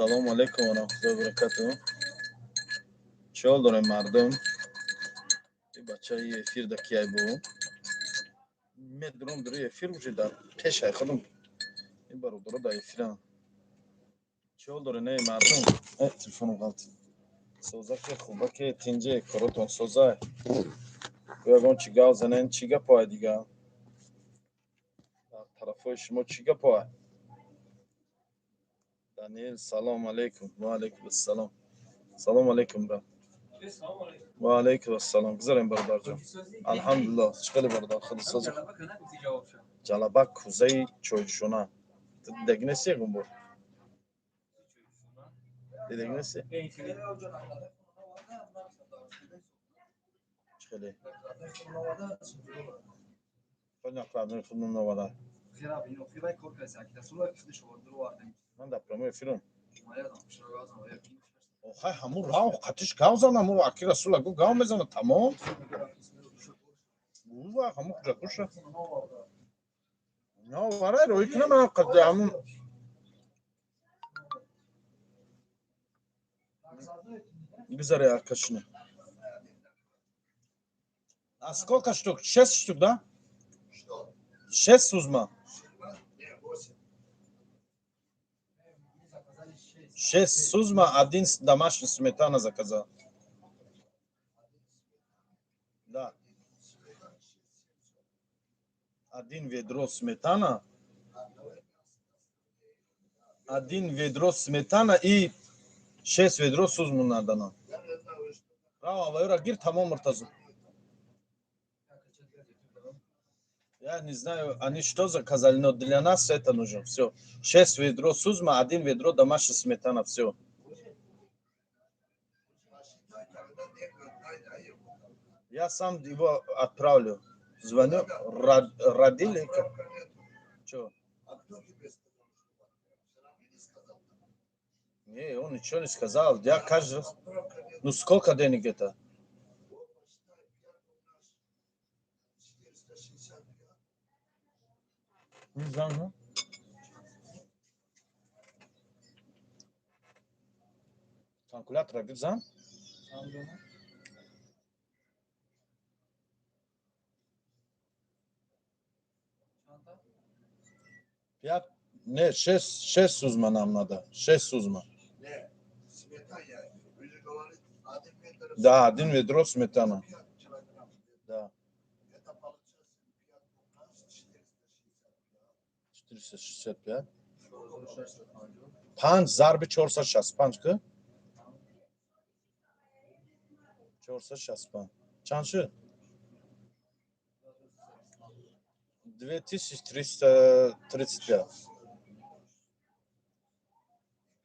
Салому алейкум ва раҳматуллоҳи ва баракатуҳ. Чӣ ҳол дорем, мардум? И бачаи эфир да кияй бу? Медурам дури эфир уже дар пешай худам. И бародаро дар эфирам. Чӣ ҳол дорем, эй мардум? Э, телефоном ғалт. Созаке, хубаке, тинҷе, коротон созай. Ягон чӣ гап занен, чӣ гапоай дига? Дар тарафҳои шумо чӣ гапоай? Даниэл, салом алейкум. Ва алейкум ассалом. Салом алейкум, брат. Ва алейкум ассалом. Гузарем, бародарҷон. Алҳамдулиллоҳ. Чӣ хеле, бародар? Худи созӣ? Ҷалабак кӯзаи чойшона. Дидаги нести ягон бор? Дидаги нести? Чӣ хеле? Накладной худмон навада. Ман дар прямой эфирам. Охай, ҳамун рав қатиш гав зан, ҳамун аки Расула гу гав мезана, тамом. Ува, ҳамун куҷа куша. На, варай рӯй кунам ҳамун. Гузаре, акашина. А сколько штук? Шесть штук, да? Шесть сузма. Шесть сузма, один домашний сметана заказал. Да. Один ведро сметана. Один ведро сметана и шесть ведро сузму надо нам. Браво, Вайра, гир тамом, Муртазу. Я не знаю, они что заказали, но для нас это нужно. Все. Шесть ведро сузма, один ведро домашняя сметана. Все. Я сам его отправлю. Звоню, родили. Что? Не, он ничего не сказал. Я каждый раз. Ну сколько денег это? Не знаю, ну. Калькулятор гирзан? Пять, не, шесть, шесть сузма нам надо. Шесть сузма. Не, сметана, вы же говорите, один метр. Да, один ведро сметана. 5 килограмм. Да. Это получается 5 у нас 465. 465. Панҷ зарби 465 ки? 465. Чанд шуд? 2335.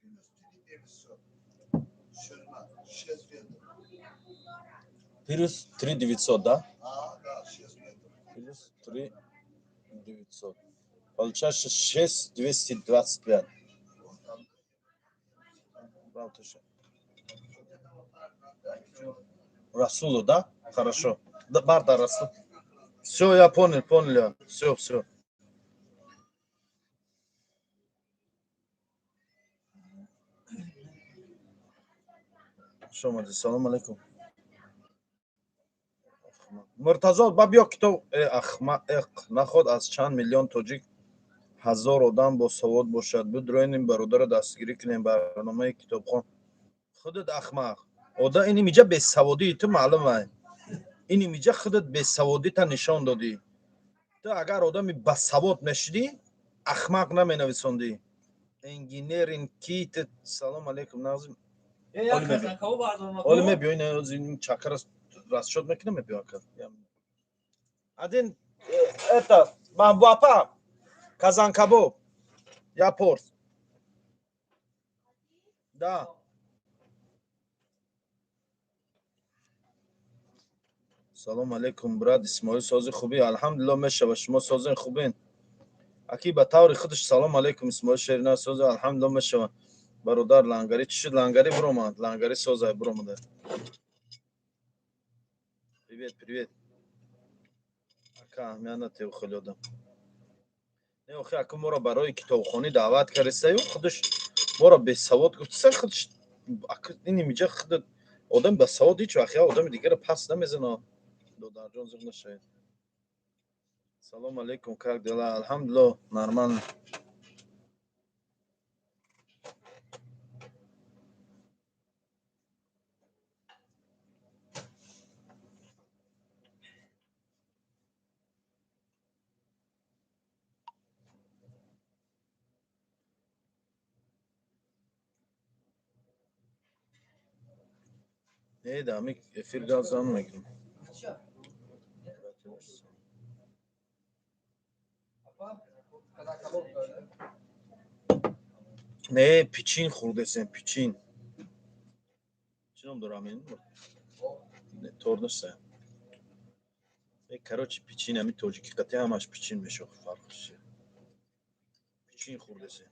Плюс 3900. Ширма, 6 метров. Плюс 3900, да? А, да, 6 метров. Плюс 3900. Получается 6225. Вот там. Брал тоже. Вот это вот так надо. Расулу, да? Хорошо. Да, Барда Расул. Все, я понял, понял. Все, все. Шумо, салом алейкум. Муртазо, ба биё китоб. Э, ахма, эқ, наход аз чанд миллион тоҷик ҳазор одам босавод бошад. Бидроен ин бародарро дастгирӣ кунем, барномаи китобхон. Худат ахмақ. Ода ини миҷа бесаводии ту маълум ай. Ини миҷа худат бесаводита нишон додӣ. Ту агар одами басавод мешудӣ, ахмақ наменависондӣ. Инженерин ки ту. Салом алейкум, назим. Оли мебиё, ин чакара расчёт мекунам, мебиё ака. Один это Маҳбубапа казанкабоб. Я порс. Да. Салом алейкум, брат Исмоил, сози, хубӣ? Алҳамдулилло, мешава, шумо созен, хубен? Аки ба таври худаш. Салом алейкум, Исмоил Шерина, сози, алҳамдулилло, мешава. Бародар Лангари чӣ шуд? Лангари биромад, Лангари созай биромада. Привет, привет. Ака, аҳамият натев хеле одам. Не, охи, аку моро барои китобхонӣ даъват кардистаю, худаш Моро бесавод гуфтиса, худш ин имиҷа худ одам басавод ҳеҷ вақт як одами дигарро пас намезана. Додарҷон, зиқ нашавед. Салом алейкум, как дела? Алҳамдулилло, нормально. Не, да ами эфир гап зан мегирем. Не, пичин хӯрдесем, пичин. Чӣ ном дорам ин? Тор неста. Короче, пичин ами тоҷики қати ҳамаш пичин мешохт, фарқш чи? Пичин хӯрдесем.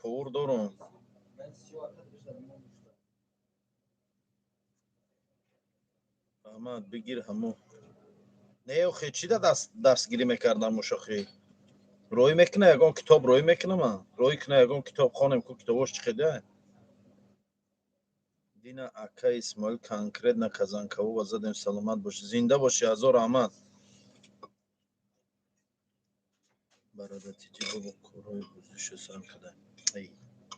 Повар дорам. Аҳмад, бигир ҳамо. Не, охи, чӣ да дастгирӣ мекардам мушохӣ? Рӯй мекуна ягон китоб, рӯй мекуна ман. Рӯй куна ягон китоб хонем, ку китобош чӣ хеда? Дина ака Исмоил конкретно Казанкавова задем, саломат бошӣ. Зинда бошӣ, ҳазор раҳмат. Барадатиҷӣ бобо корҳои бузиша сар када.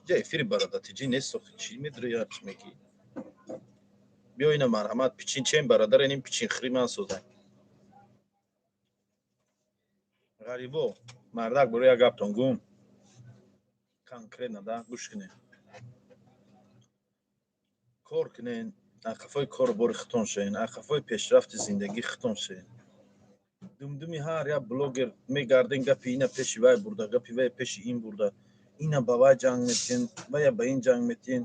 Ҷа эфири барадатиҷӣ нест, охи, чӣ медурӣ, ҳарчи мегӣ? Биё ина, марҳамат, пичин чен бародар, иним пичинхӯрӣ ман созам. Ғарибо, мардак, барои як гаптон гум. Конкретно да, гӯш кунед. Кор кунен, ақафои кору бори хитон шавен, ақафои пешрафти зиндагӣ хитон шавен. Думдуми ҳар як блогер мегарден, гапи ина пеши вай бурда, гапи вай пеши ин бурда, ина ба вай ҷанг метиҳен, вая ба ин ҷанг метиҳен.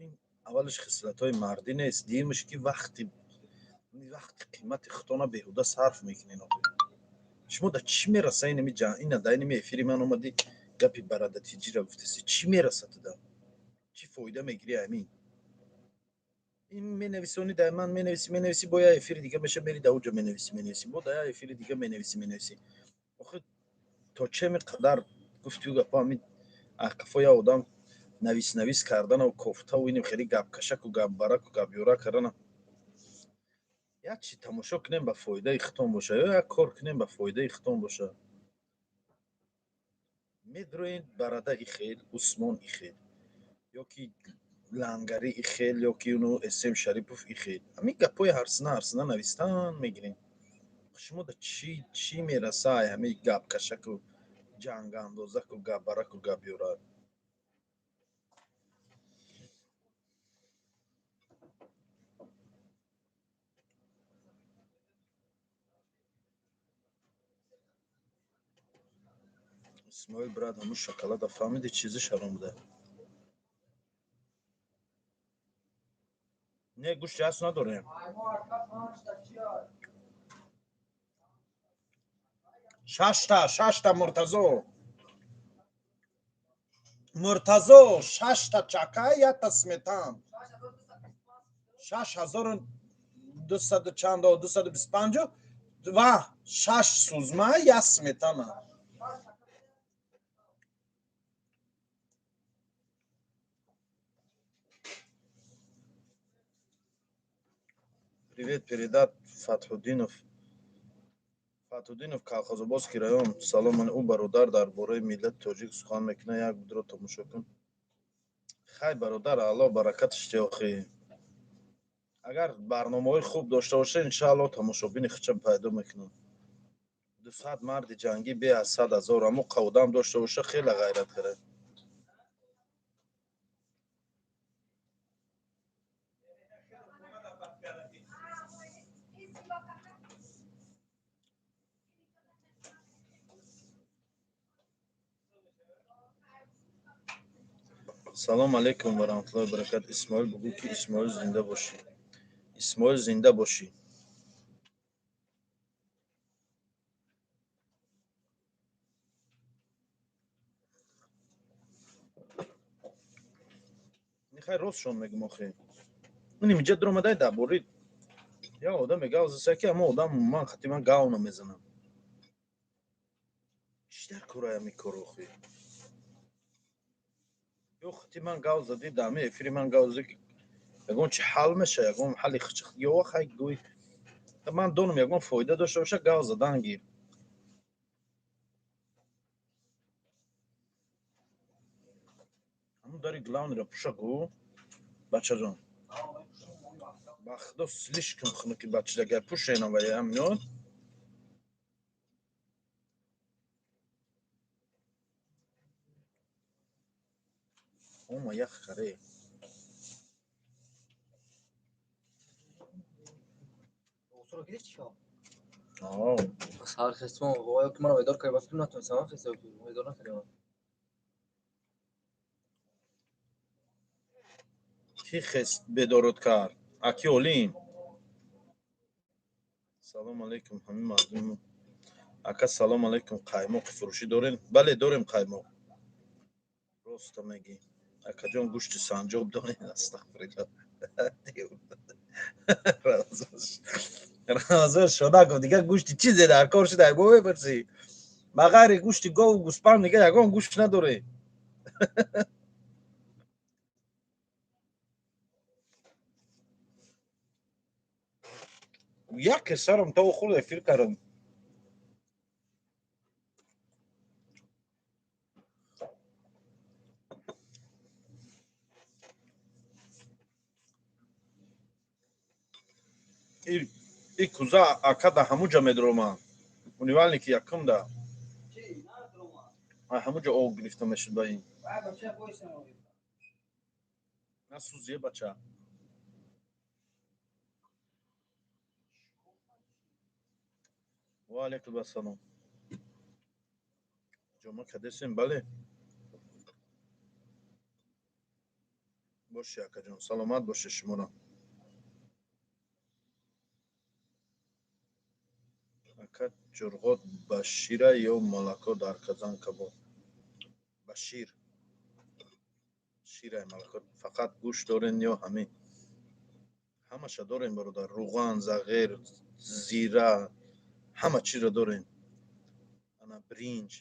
Ин аввалаш хислатҳои мардӣ нест, дуюмаш ки вақти қимати хитона беҳуда сарф мекунен. Охи, шумо да чӣ мераса инами ина да инами эфири ман омадӣ, гапи барадатиҷира гуфтаси, чӣ мераса туда? Чӣ фоида мегирӣ амин? Ин менависонӣ дар ман, менависӣ, менависӣ, бо як эфири дига меша, мери да уҷа менависӣ, менависӣ, бо да як эфири дига менависӣ, менависӣ. Охи, то че қадар гуфтию гапо ҳамин ақафо як одам навис навис карданаву кофтаву иним хеле гапкашаку гапбараку гапёра кардана. Як чи тамошо кунем ба фоидаи хитон боша ё як кор кунем ба фоидаи хитон боша. Медроен барада ихел, Усмон ихел, ё ки Лангари ихел, ё ки уну Эсем Шарипов ихел, ҳамин гапҳои ҳарсина ҳарсина навистан мегирем. Шумо да чӣ чӣ мераса ай ҳамин гапкашаку ҷангандозаку гапбараку гапёра? Исмоил брат, ҳамун шоколада фаҳмиди, чизи шаром буда? Не, гӯшти асп надорем. Шашта, шашта, Муртазо, Муртазо, шашта чака, якта сметан. 6200 чандо, 225 ва шаш сузма, як сметана. Привет передат Фатҳуддинов. Фатҳуддинов, Колхозободский район. Салом. Ӯ бародар дар бораи миллати тоҷик сухан мекунад, як видео тамошо кун. Хай, бародар, Аллоҳ баракаташ те. Охи, агар барномаҳои хуб дошта боша, иншаалло, тамошобини хича пайдо мекунам. 200 марди ҷангӣ бе аз 100 000 амо қавдам дошта боша, хеле ғайрат карад. Салом алейкум ва раҳматуллоҳи баракат. Исмоил, бугӯ ки Исмоил зинда бошӣ. Исмоил, зинда бошӣ. Нихай, ростшон мегум. Охи, ин имиҷа дуромадай дар бораи Я одаме гав заса ки ама одам ман хати ман гав намезанам. Чӣ дар кора ами корохи? Ё хати ман гав зади, дами эфири ман гав зади, ягон чи ҳал меша, ягон ҳали хичх, ё хай гӯй. Ман донам ягон фоида дошта боша, гав задан гир. Ҳамун дари главныйро пуша гӯ, бачаҷон. Ба худо слишком хунуки бачадагар пушенам ва ям меёд. Ома ях харе. Сар хестмон, оё ки маро бедор карди, ба фикр натонистам, ман хестам, бедор накардам. Ки хест бедорот кард? Аки Олим. Салом алейкум, ҳамин мардум. Ака салом алейкум, қаймоқи фурӯшӣ дорем? Бале, дорем қаймоқ. Роста мегӣ. Акаҷон, гӯшти санҷоб дорем? Астағфируллоҳ. Рамазон шода гуфт, дигар гӯшти чизе дар кор шуда, бо мепурсӣ. Ба ғайри гӯшти гову гӯспанд дигар ягон гӯшт надорем. Яке сарам то хурд эфир кардам. И куза ака да ҳамуҷа медромад. Универники якум да. Ҳамуҷа об гирифта мешуд ба ин. Насӯзие бача. Ва алайкум ассалом. Ҷома кадесем, бале. Боши акаҷон, саломат боше шуморо. Ака, ҷурғот ба шира ё молоко дар казан кабоб? Ба шир. Ширай молоко. Фақат гӯшт дорен ё ҳамин? Ҳамаша дорем, бародар. Руған, зағир, зира, ҳама чизро дорем. Ана бринҷ.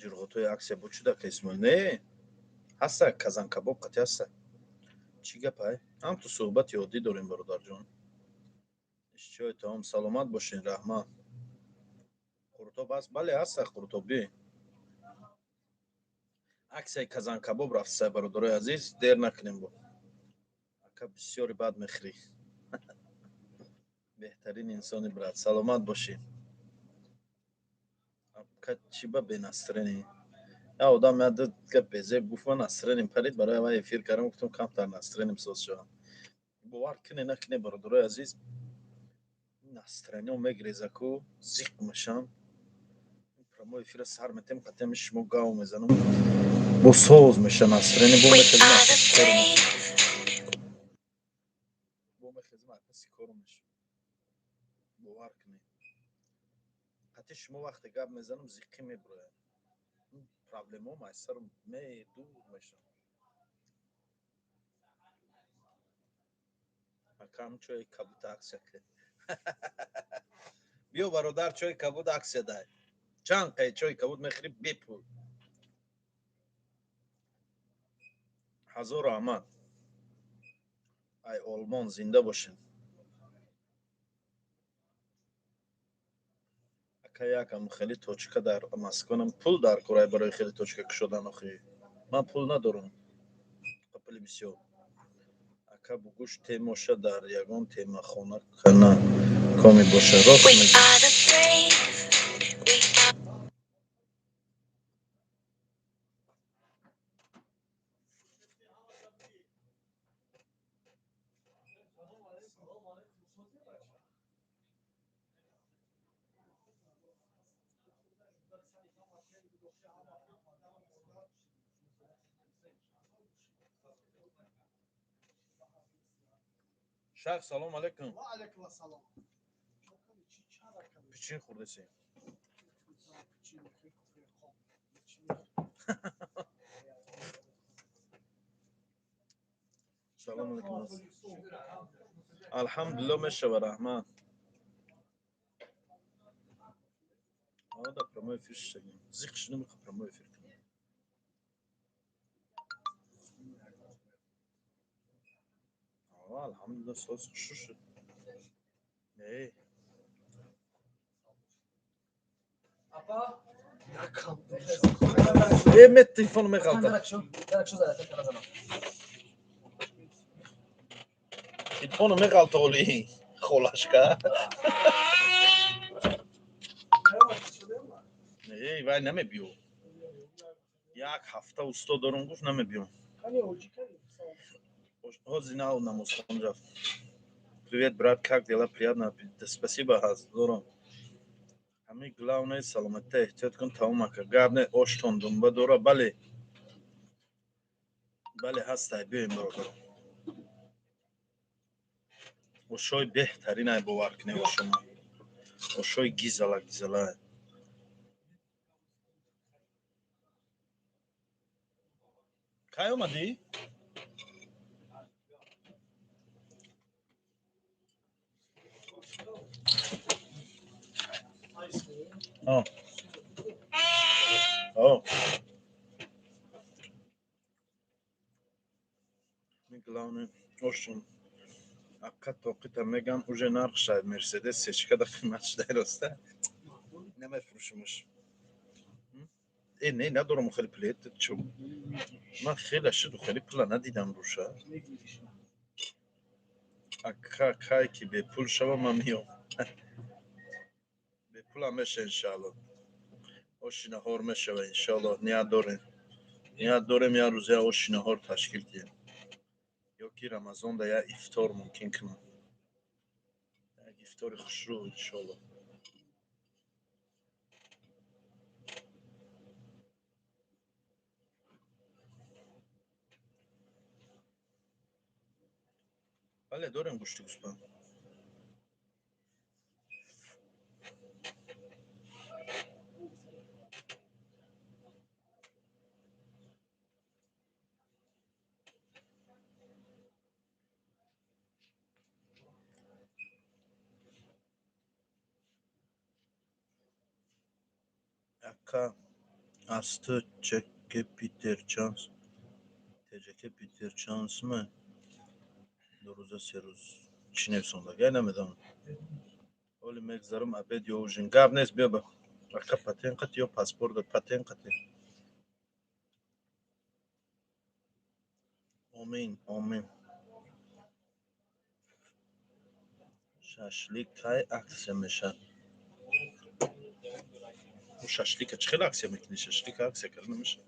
Ҷурғотҳои аксия буд шуда ка Исмоил? Не, ҳаста казанкабоб қати ҳаста. Чӣ гапай? Ҳам ту суҳбати оддӣ дорем, бародарҷон. Ишчиҳои таом, саломат бошен, раҳмат. Қурутоб ҳаст? Бале, ҳаста қурутоб. Би аксияи казанкабоб рафтса, бародарои азиз, дер накунем бо. Ака, бисёри бад мехӯрӣ. Беҳтарин инсони, брат, саломат бошӣ. Ака, чӣ ба бенастроение? Я одам я гап безеб гуфт, ман настроением парид, барои вай эфир кардам, гуфтам камтар настроением соз шавам. Бовар куне накуне, бародарои азиз, настроениё мегрезаку, зиқ мешам. Прямой эфира сар метем, қатъиян шумо гав мезанам. Бо соз меша настроение, бо мехезам кор бо мехезам паси кор меша. Бовар кунед. Қатъи шумо вақте гап мезанам, зиққӣ мебурояд. Проблемаом аз сарам медур мешавад. Акам, чойи кабуд аксия ки. Биё, бародар, чойи кабуд аксия дай. Чанд қай чойи кабуд мехӯрӣ бепул? Ҳазор раҳмат. Ай Олмон, зинда бошед. Ака, якам хеле точка дар Москванам пул дар корай барои хеле точка кушодан охи. Ман пул надорам. Пули бисёр. Ака, бугӯш темоша дар ягон темахона кана коми боша. Рост мегӯӣ. Шайх, салом алейкум. Ва алейкум ассалом. Пичин хӯрдесем? Салом алейкум. Алҳамдулилло, мешава, раҳмат. Да, прямой эфир шудагим. Зиқ шудам, прямой эфир кунем. Алҳамдулилло, соз хушу шуд. Не. Э, ме телефон меғалта. Телефону меғалта оли холашка. Не, вай намебиё. Як ҳафта устод дорум, гуфт, намебиём. Ҳозир нав намозхон рафт. Привет, брат, как дела? Приятно. Спасибо, здорово. Ҳамин главное саломатита эҳтиёт кун, тамом ака. Гап не, оштон думба дора, бале. Бале, ҳастай, биёем, бародаро. Ошои беҳтарин ай, бовар кунед, ошома. Ошои гизала гизала. Кай омадӣ? О. О. Главное, ошон ака тоқита меган, уже нарх шайд Мерседес сечка да қимат шудай, роста. Намефурӯшимаш. Э, не, надорам хеле плет, чу. Ман хеле шуду хеле пула надидам руша. Ака кай ки бепул шава, ман миём. Бепулам меша, иншаалло. Оши наҳор мешава, иншаалло, ният дорем. Ният дорем як рӯз я оши наҳор ташкил диҳем. Ё ки Рамазонда я ифтор мумкин кунам. Як ифтори хушрӯ, иншоалло. Бале, дорем гӯшти гӯспанд. Ака, аз ту чеке Питер чанс ТЖК Питер чансме? 2 рӯза, 3 рӯз чӣ нависондагай, намедонам. Ҳоли мегзарам, обед ё ужин. Гап нест, биё ба. Ака, патент қати ё паспорт? Патент қати. Омин, омин. Шашлик кай аксия мешавад? Шашлика чӣ хел аксия мекунӣ? Шашлика аксия карда намешавад.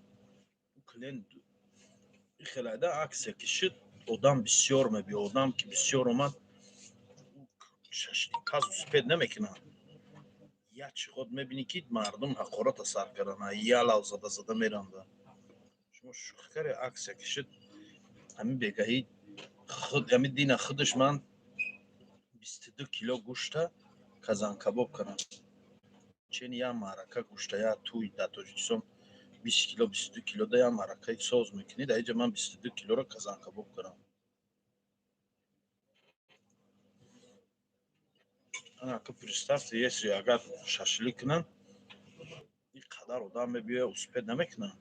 Клиент хелайда аксия ки шуд, одам бисёр мебиё. Одам ки бисёр омад, шашликпаз успеть намекунад. Як чи худ мебинӣ, ки мардум ҳақората сар карданд, ялав зада зада меранда. Шумо шӯхӣ каре, аксия ки шуд, ҳамин бегаҳӣ худ ҳамин дина худаш ман 22 кило гӯшта казанкабоб кардам. Чени як маърака гӯшта, як тӯй дар Тоҷикистон 20 кило, 22 кило да як маъракаи соз мекунӣ, дар инҷа ман 22 килоро казанкабоб кардам. Анака, представьте, если агар шашлик кунанд, ин қадар одам мебиёяд, успеть намекунанд.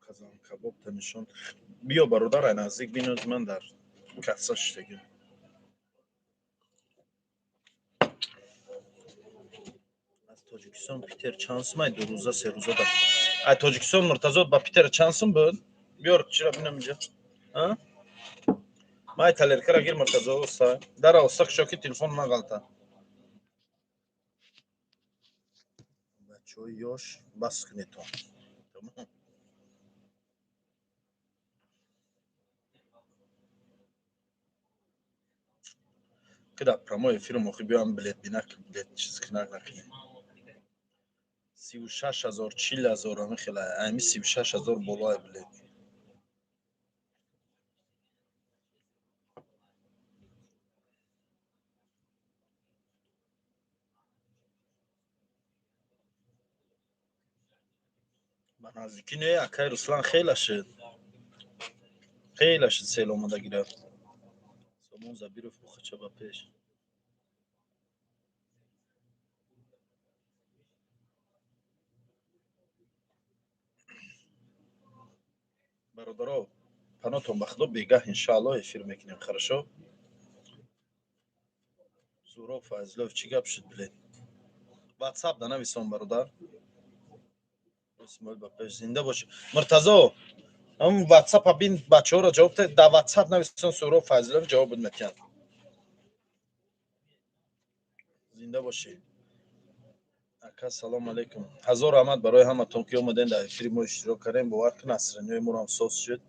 Казанкабобта нишон биё, бародар, ай наздик биноз, ман дар касса шиштагим. Аз Тоҷикистон Питер чанд сум ай 2 рӯза, 3 рӯза да ай Тоҷикистон Муртазо ба Питер чанд сум буд? Биёр, чира бинам инҷа. Май талеркара гир, Муртазо, оста дара, оста кушо, ки телефон нағалта. Бачаҳои ёш, бас кунедтон, тамом. Ки дар прямой эфирам охи биёам, билет бинак, билет чиз кинак накунем. 36 000, 40 000, ами хела, ами 36 000 болои билет. Ба наздикӣ не, акай Руслан, хела шуд, хела шуд, сел омада гирифт. Сомон Забиров бухача ба пеш. Бародаро, панотон ба Худо, бегаҳ иншаалло эфир мекунем, хорошо? Зуроб Файзуллоев, чӣ гап шуд? Билет Ватсап да нависон, бародар. Исмоил, ба пеш, зинда бошӣ. Муртазо, ам Ватсапа бин, бачаҳоро ҷавоб те, дар Ватсап нависон, Суҳроб Файзуллоев ҷавоб метиҳанд. Зинда бошӣ, ака. Салому алейкум, ҳазор раҳмат барои ҳаматон, ки омадем, дар эфири мо иштирок кардем. Бовар кун, настроение ҳои морам соз шуд.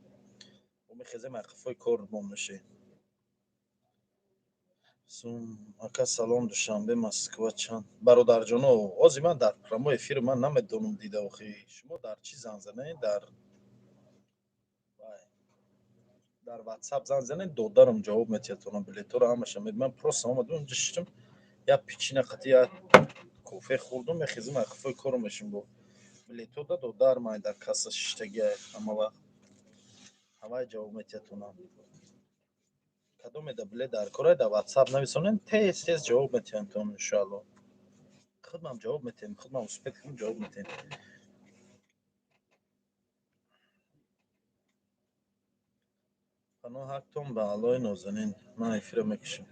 Мехезем, айқафои кор мон мешем. Ака, салом, Душанбе Москва чанд? Бародарҷоно, ози ман дар прямой эфир ман намедонам дида. Охи, шумо дар чӣ занг занед? Дар Ватсап занг занед, додарам ҷавоб метиҳад. Билетҳоро ҳамаша ман просто омадам инҷа, шиштам, як печенье қати як кофе хӯрдум. Мехезим, айқафои корро мешим. Бо билетҳо да додар ман дар касса шиштагиай, ҳама вақт ҳавай ҷавоб метиҳадтонам. Кадоме да билет дар корай, дар Ватсап нависонем, тез тез ҷавоб метиҳанд, иншоалло. Худмам ҷавоб метиҳем, худмам успеть кунем, ҷавоб метиҳем. Паноҳ ҳақтон ба Аллои нозанин, ман эфира мекушам.